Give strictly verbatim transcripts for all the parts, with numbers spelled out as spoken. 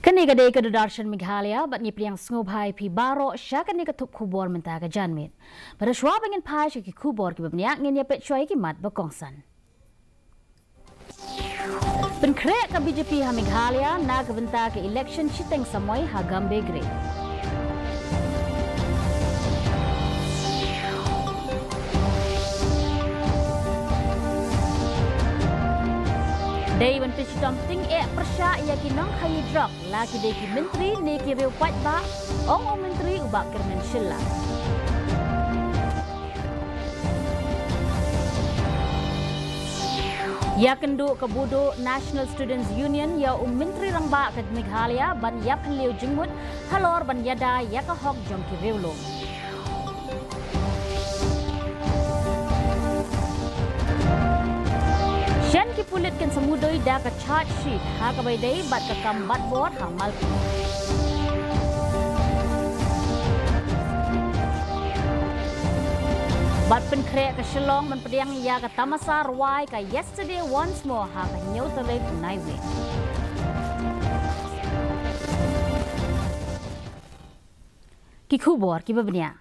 Kane ka dei ka Doordarshan Meghalaya, bad ngi pdiang sngewbha ïa phi baroh sha kane ka thup khubor mynta ka janmiet. Bad hashwa ba ngin phai sha ki khubor kiba bniah, ngin ïa peit shuwa ïa ki mat ba kongsan. Pynkhreh ka B J P ha Meghalaya na ka bynta ka election shiteng samoi ha Gambegre. Dei ban pynshitom tyngeh pyrshah ïa ki nongkhaïi drok, la ki dei ki myntri ne ki riew paidbah, ong u Myntri u Bah Kyrmen Shylla. Ïakynduh ka Bodo National Students Union ïa u Myntri Rangbah ka Meghalaya ban ïaphylliew jingmut halor ban ïada ïa ka hok jong ki riewlum. Shen ki pulit kin sa mudui da ka charge sheet ha kaba ïadei bad ka kam bat bor ha Malpur. Bad pynkhreh ka Shillong ban pdiang ïa ka tamasa rwai ka Yesterday Once More ha ka hynñiew tarik Naiwieng. Ki khubor kiba bniah.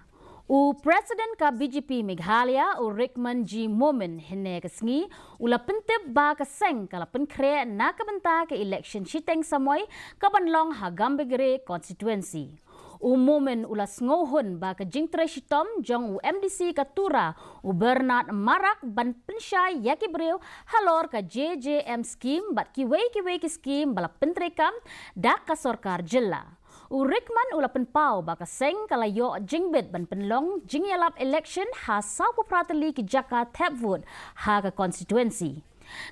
U President ka B J P Meghalaya, u Rickman G Momin, hynne ka sngi u la pyntip ba ka seng ka la pynkhreh na ka bynta ka election shiteng samoi ka ban long ha Gambegre constituency. U Momin u la sngewhun ba ka jingtrei shitom jong u M D C ka Tura, u Bernard Marak, ban pynshai ïa ki briew halor ka J J M scheme bad kiwei kiwei ki scheme ba la pyntreikam da ka sorkar jylla. U Rickman u la pynpaw ba ka seng ka la ïoh jingbit ban pynlong jingïalap election ha sawphew phra tylli ki jaka thep vote ha ka constituency.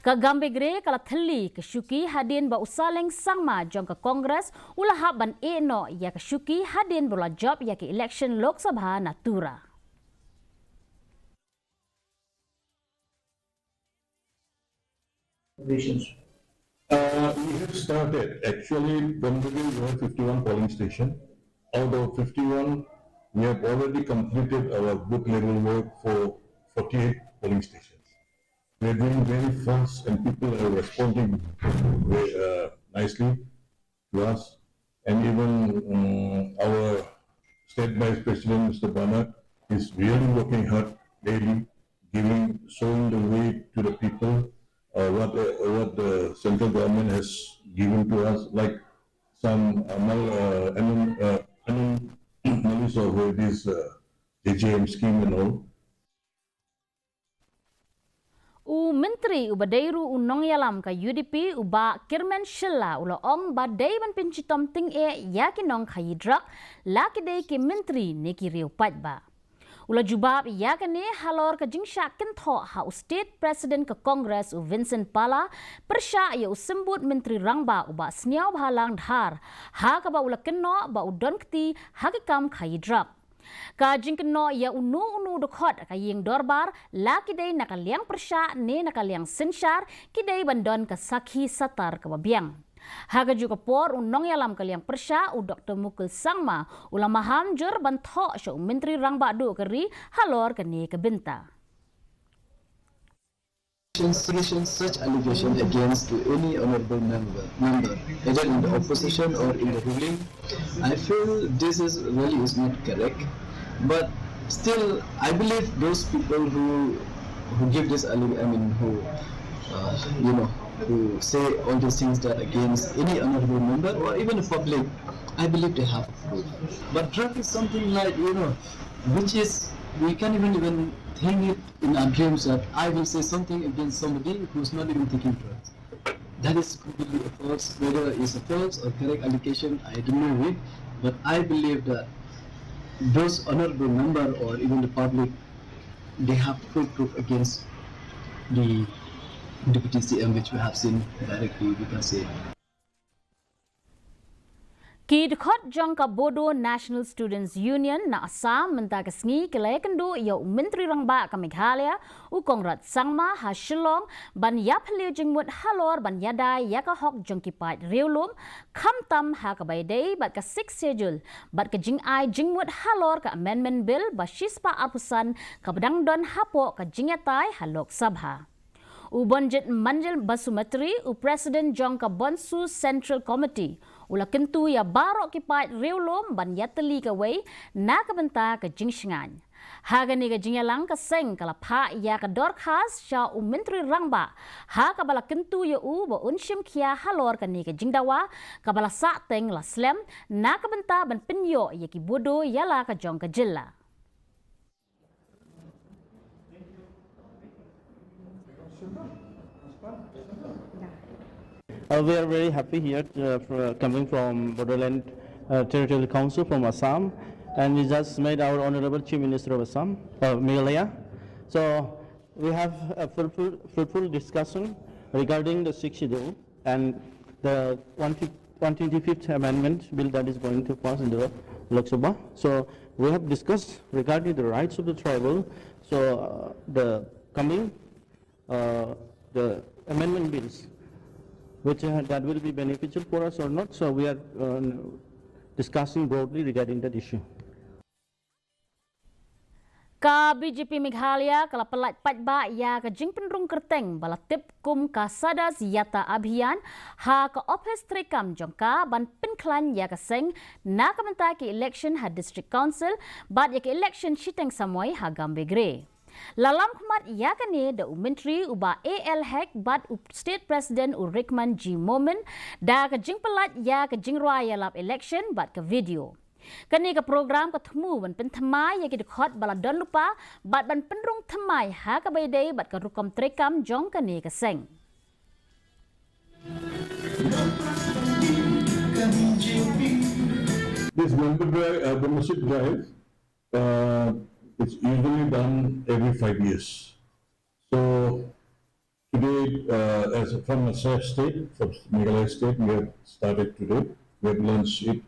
Ka Gambegre ka la thylli ka shuki hadien ba u Saleng Sangma jong ka Congress u la hap ban ïeh noh ïa ka shuki hadien ba u la jop ïa ka election Lok Sabha na Tura. Uh, we have started. Actually, Gambegre, we have fifty-one polling station. Out of fifty-one, we have already completed our booth level work for forty-eight polling stations. We are doing very fast, and people are responding very, uh, nicely to us. And even, um, our state vice president, Mister Bernard, is really working hard daily, giving, showing the way to the people, uh, what, uh, what the central government has given to us, like some, uh, mal-, uh, anom-, uh, anomalies of, uh, this, uh, J J M scheme and all. U Myntri uba dei ruh u nongïalam ka U D P, u Bah Kyrmen Shylla, u la ong ba dei ban pynshitom tyngeh ïa ki nongkhaïi drok, la ki dei ki myntri ne ki riew paidbah. U la jubab ïa kane halor ka jingshah kynthoh ha u State President ka Congress, u Vincent Pala, pyrshah ïa u Symbud Myntri Rangbah, u Bah Sniawbhalang Dhar, ha kaba u la kynnoh ba u don kti ha ki kam khaïi drok. Ka jingkynnoh ïa uno uno u dkhot ka ïing dorbar, la ki dei na ka liang pyrshah ne na ka liang synshar, ki dei ban don ka sakhi satar kaba biang. Ha kajuh ka por, u nongïalam ka liang pyrshah, u Doktor Mukul Sangma, u la maham jur ban thoh sha u Myntri Rangbah Duh ka Ri halor kane ka bynta. Such allegation against to any honorable member, member, either in the opposition or in the ruling, I feel this is really is not correct. But still, I believe those people who, who give this alleg-, I mean, who, uh, you know, who say all these things that against any honorable member or even the public, I believe they have proof. But drug is something like, you know, which is, we can't even, even think it in our dreams that I will say something against somebody who's not even taking drugs. That is completely a false, whether it's a false or correct allegation, I don't know it, but I believe that those honorable member or even the public, they have full proof against the deputy C M, which we have seen directly, we can say. Ki dkhot jong ka Bodo National Students Union na Assam mynta ka sngi ki la ïakynduh ïa u Myntri Rangbah ka Meghalaya, u Conrad Sangma, ha Shillong, ban ïaphylliew jingmut halor ban ïada ïa ka hok jong ki paid riewlum, khamtam ha kaba ïadei bad ka Sixth Schedule bad ka jingai jingmut halor ka Amendment Bill ba shispah arphew san kaba dang don hapoh ka jingïatai ha Lok Sabha. U Bonjit Manjil Basumatary, u President jong ka Bonsu Central Committee, U la kyntu ïa baroh ki paid riewlum ban ïatylli kawei na ka bynta ka jingshngaiñ. Ha kane ka jingïalang ka seng ka la phah ïa ka dorkhas sha u Myntri Rangbah, ha kaba la kyntu ïa u ba un shim khia halor kane ka jingdawa kaba la sah teng la slem na ka bynta ban pynïoh ïa ki Bodo ïa la ka jong ka jylla. Uh, we are very happy here uh, for coming from Bodoland uh, Territorial Council from Assam, and we just met our Honorable Chief Minister of Assam, uh, Meghalaya. So we have a fruitful, fruitful discussion regarding the Sixth Schedule and the one twenty-fifth Amendment bill that is going to pass in the Lok Sabha. So we have discussed regarding the rights of the tribal. So uh, the coming uh, the amendment bills, which uh, that will be beneficial for us or not. So we are uh, discussing broadly regarding that issue. Ka B J P Meghalaya ka la pyllait paidbah ïa ka jingpynrung kyrteng ba la tip kum ka Sadas Yata Abhiyan ha ka ophis treikam jong ka ban pynkhlaiñ ïa ka seng na ka bynta ki election ha District Council bad ïa ka election shiteng samoi ha Gambegre. La lam khmat ïa kane da u Myntri u Bah A L Hek bad u State President u Rikman G Momin da ka jingpyllait ïa ka jingrwai ïalap election bad ka video. Kane ka program ka thmu ban pynthymmai ïa ki dkhot ba la don lypa bad ban pynrung thymmai ha kaba ïadei bad ka rukom treikam jong kane ka seng. This member drive, uh, membership drive, uh, it's usually done every five years. So today, uh, as from a state, from Meghalaya state, we have started today. We have launched it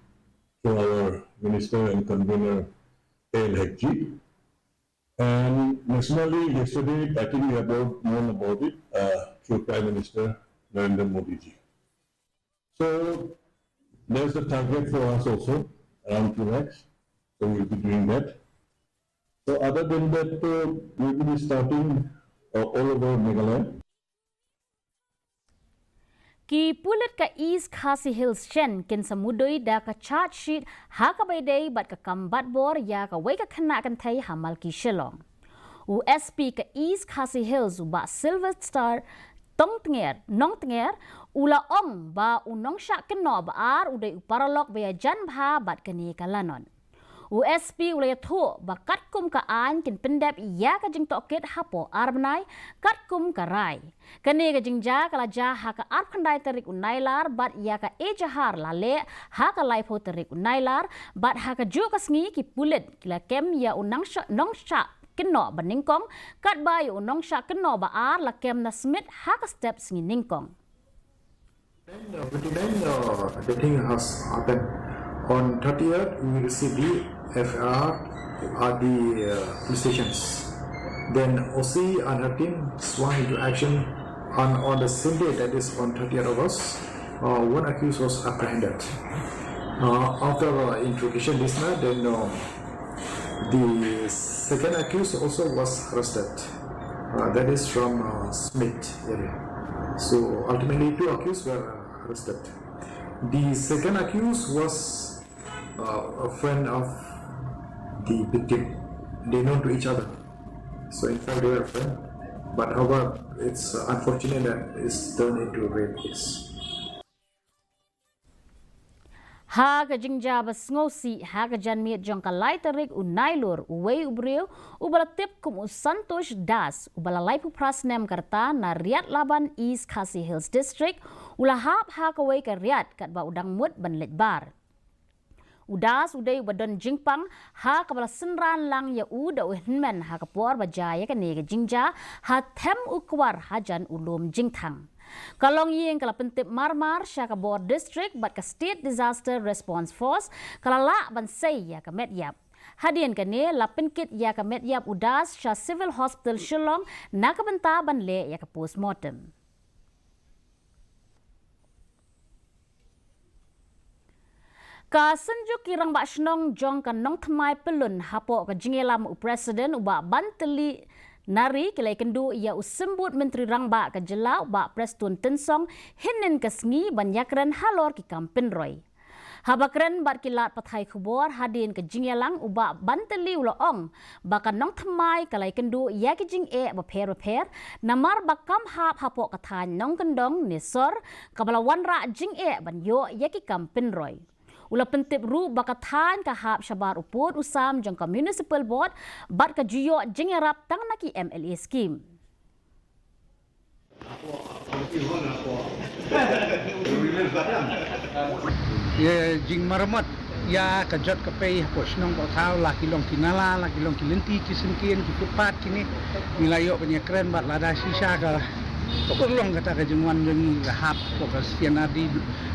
through our minister and convener, A L Hekji. And nationally, yesterday, I think we have all known about it uh, through Prime Minister Narendra Modi ji. So there's the target for us also, around two lakhs. So we'll be doing that. So other than that, uh, we will be starting uh, all over Meghalaya. Ki pulit ka East Khasi Hills shen kin sa mudui da ka charge sheet ha kaba ïadei bad ka kam batbor ïa kawei ka khynnah kynthei ha Malki Shillong. U S P ka East Khasi Hills u Bah Sylvester Tongtnger, Nongtnger, u la ong ba u nongshah kynnoh ba ar u dei u paralok ba ïajan bha bad kane ka lanot. U S P u la ïathuh ba katkum ka aiñ kin pyndep ïa ka jingtohkit hapoh ar bnai katkum ka rai. Kane ka jingjia ka la jia ha ka arphew khyndai tarik u Nailar bad ïa ka ejahar la leh ha ka laiphew tarik u Nailar bad ha kajuh ka sngi ki pulit ki la kem ïa u nongshah kynnoh ba nyngkong katba ïa u nongshah kynnoh ba ar la kem na Smit ha ka step sngi nyngkong. Then, uh, twenty-nine, uh, the thing has happened. On thirtieth, we received the F I R at the uh, police stations. Then O C and her team swung into action, and on the same day, that is on thirtieth August, uh, one accused was apprehended. Uh, after uh, interrogation this night, then uh, the second accused also was arrested. Uh, that is from uh, Smit area. So ultimately, two accused were arrested. The second accused was uh, a friend of the victim. They known to each other. So in fact, they were friends. But however, it's unfortunate that it's turned into a rape case. Ha ka jingjia ba sngewsih ha ka janmiet jong ka lai tarik u Nailur uwei u briew uba la tip kum u Santosh Das uba la laiphew phra snem ka rta na Riat Laban, East Khasi Hills District, u la hap ha kawei ka riat katba u dang mut ban leit bar. U Das u dei uba don jingpang ha kaba la synran lang ïa u da u hynmen ha ka por ba jia ïa kane ka jingjia ha them u kwar hajan u lum jingthang. Ka longïing ka la pyntip marmar sha ka bor district bad ka State Disaster Response Force ka la lah ban sei ïa ka met ïap. Hadien kane la pynkit ïa ka met ïap u Das sha Civil Hospital Shillong na ka bynta ban leh ïa ka postmortem. Ka Synjuk ki Rangbah Shnong jong ka Nongthymmai Pyllun hapoh ka jingïalam u President u Bah Bantylli Nari ki la ïakynduh ïa u Symbud Myntri Rangbah ka jylla u Bah Prestone Tynsong hynnin ka sngi ban ïakren halor ki kam pynroi. Haba kren bad ki lad pathai khubor hadien ka jingïalang, u Bah Bantylli u la ong ba ka nongthymmai ka la ïakynduh ïa ki jingeh bapher bapher namar ba kam hap hapoh ka thaiñ nongkyndong ne sor kaba la wanrah jingeh ban ïoh ïa ki kam pynroi. U la pyntip ruh ba ka thaiñ ka hap shabar u pud u sam jong ka Municipal Board bad ka ju ïoh jingïarap tang na ki M L A scheme. Ïa jingmaramot ïa ka jot ka pei hapoh shnong Kohthaw, la ki long ki nala, la ki long ki lynti ki syngkien, ki footpath kine. Ngi la ïoh ban ïakren bad lada shisha ka, ka urlong kata ka jingwan jong ngi ka hap hapoh ka C and R D,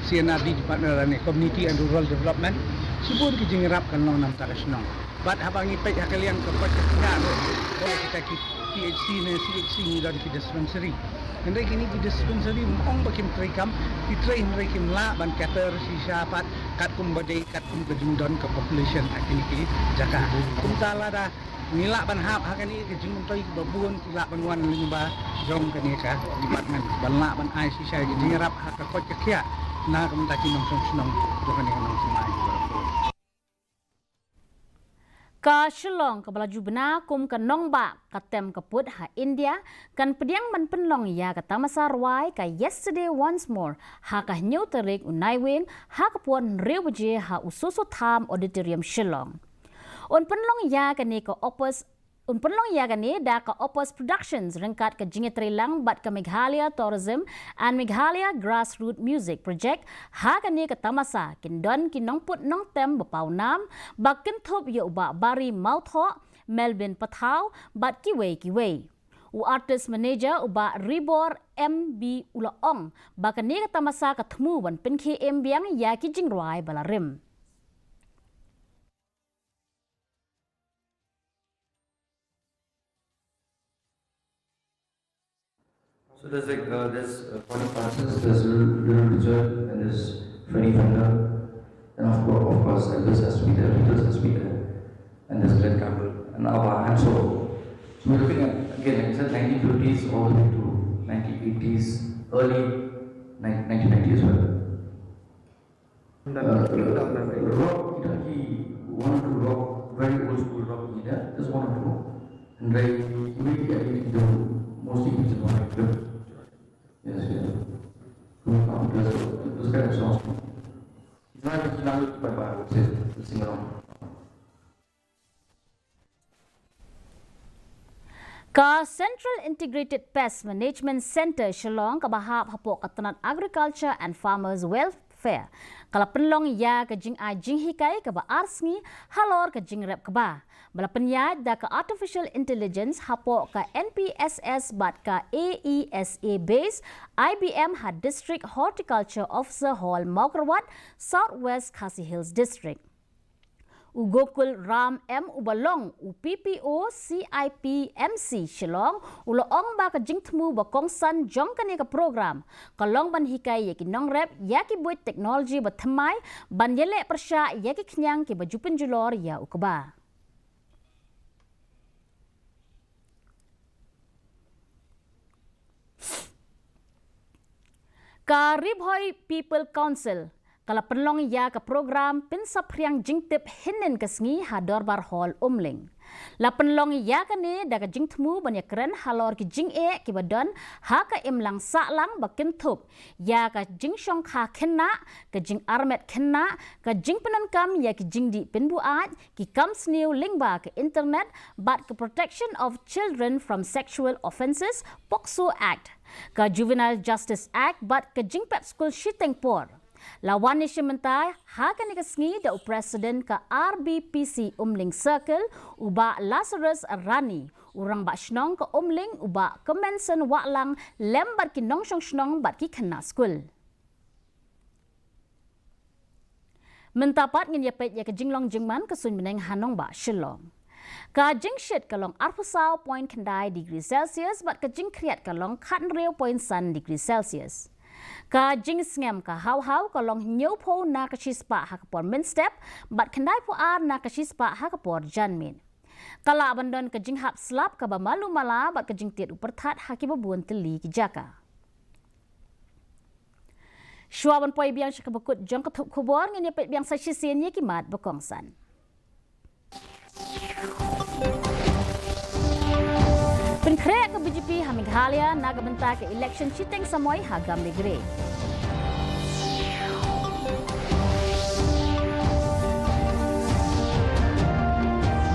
C and R D Department lane Community and Rural Development. Shibun ki jingïarap kan long na bynta ka shnong. Bad haba ngi peit ha ka liang ka koit ka khiah ruh, oh, kita ki P H C ne C H C ngi don ki dispensary. Hynrei kine ki dispensary ym ong ba kim trei kam, ki trei hynrei kim lah ban cater shisha pat katkum ba dei, katkum ka jingdon ka population ha kine ki jaka. Kumta lada ngi lah ban hap ha kane ka jingmyntoi kiba bun ki lah ban wan lyngba jong kane ka department ban lah ban ai shisha ïa ka jingïarap ha ka koit ka khiah na ka bynta ki nongshong shnong jong kane ka nongthymmai. Ka Shillong kaba la ju bna kum ka nongbah ka tem ka put ha India kan pdiang ban pynlong ïa ka tamasa rwai ka Yesterday Once More ha ka hynñiew tarik u Naiwieng ha ka por hynriew baje ha u Soso Tham Auditorium Shillong. Un pynlong ïa kane ka Opus, un pynlong ïa kane da ka Opus Productions ryngkat ka jingïatreilang bad ka Meghalaya Tourism and Meghalaya Grassroot Music Project. Ha kane ka tamasa kin don ki nongput nongtem ba paw nam ba kynthup ïa u Bah Barry Mawthoh, Melvin Pathaw bad kiwei kiwei. U artist manager u Bah Ribor M B u la ong ba kane ka tamasa ka thmu ban pynkhie em biang ïa ki jingrwai ba la rim. So there's like uh, there's uh, Connie Francis, there's Little Richard, and there's Freddy Fender, and of course, of course, Elvis has to be there, Beatles has to be there, and there's Glen Campbell, and ABBA, and so on. So we're looking at again, like I said, nineteen fifties all the way to nineteen eighties, early nineteen nineties as well. Rock, kita ki one or two rock, very old school rock kita, just one or two. And very, very, I think the mostly people know like the yes, yeah. Those kind of songs. It's not just now, but I would say, sing along. Ka Central Integrated Pest Management Centre Shillong kaba hap hapoh ka tnat Agriculture and Farmers Welfare ka la pynlong ïa ka jingai jinghikai kaba ar sngi halor ka jingrep kba ba la pynïaid da ka Artificial Intelligence hapoh ka N P S S bad ka A E S A base I B M ha District Horticulture Officer Hall Mawkyrwat, South West Khasi Hills District. U Gokul Ram M uba long u P P O C I P M C Shillong u la ong ba ka jingthmu ba kongsan jong kane ka program ka long ban hikai ïa ki nongrep ïa ki buit technology ba thymmai ban ïaleh pyrshah ïa ki khñiang kiba ju pynjulor ïa u kba. Ka Ri Bhoi People Council ka la pynlong ïa ka program pynsaphriang jingtip hynnin ka sngi ha Dorbar Hall Umling. La pynlong ïa kane da ka jingthmu ban ïakren halor ki jingeh kiba don ha ka imlang sahlang ba kynthup ïa ka jingshongkha khynnah, ka jingarmet khynnah, ka jingpyndonkam ïa ki jingdih pynbuaid, ki kam sniew lyngba ka internet bad ka Protection of Children from Sexual Offences, POCSO Act, ka Juvenile Justice Act bad ka jingpep skul shiteng por. La wan ïashim bynta ha kane ka sngi da u President ka R B P C Umling Circle, u Bah Lazarus Rani, u Rangbah Shnong ka Umling, u Bah Kemensen Wahlang, lem bad ki nongshong shnong bad ki khynnah skul. Mynta pat ngin ïa peit ïa ka jinglong jingman ka suiñ bneng ha nongbah Shillong. Ka jingshit ka long arphew saw point khyndai degree Celsius bad ka jingkhriat ka long khathynriew point san degree Celsius. Ka jingsngem ka haw haw ka long hynñiewphew na ka shispah ha ka por mynstep bad khyndaiphew ar na ka shispah ha ka por janmiet. Ka lah ban don ka jinghap slap kaba malu mala bad ka jingtied u pyrthat ha kiba bun tylli ki jaka. Shuwa ban poi biang sha kaba kut jong ka thup khubor, ngin ïa peit biang sa shisien ïa ki mat ba kongsan. Pynkhreh ka B J P ha Meghalaya na ka bynta ka election shiteng samoi ha Gambegre.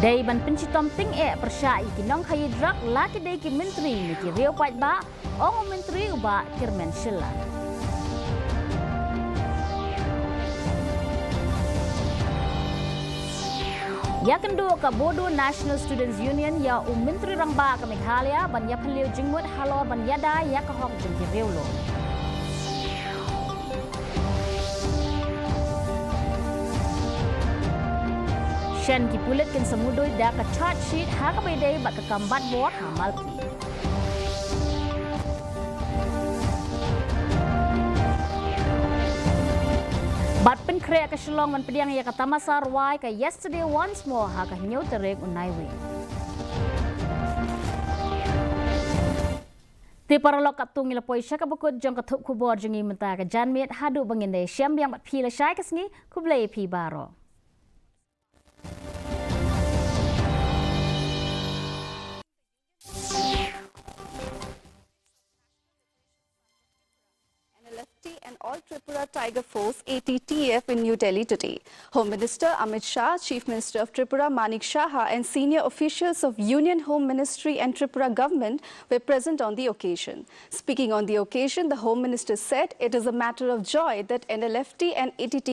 Dei ban pynshitom tyngeh pyrshah ïa ki nongkhaïi drok la ki dei ki myntri ne ki riew paidbah, ong u Myntri u Bah Kyrmen Shylla. Ïakynduh ka Bodo National Students Union ïa u Myntri Rangbah ka Meghalaya ban ïapylliew jingmut halor ban ïada ïa ka hok jong ki riewlum. Shen ki pulit kin sa mudui da ka charge sheet ha kaba ïadei bad ka kam bat bor ha Malki. Bad pynkhreh ka Shillong ban pdiang ïa ka tamasa rwai ka Yesterday Once More ha ka hynñiew tarik u Naiwieng. Te paralok, katto ngi la poi sha kaba kut jong ka thup khubor jong ngi mynta ka janmiet, haduh ba ngin da ïashem biang bad phi lashai ka sngi, khublei ïa phi baroh. N L F T and All Tripura Tiger Force, A T T F, in New Delhi today. Home Minister Amit Shah, Chief Minister of Tripura Manik Saha, and senior officials of Union Home Ministry and Tripura government were present on the occasion. Speaking on the occasion, the Home Minister said it is a matter of joy that N L F T and A T T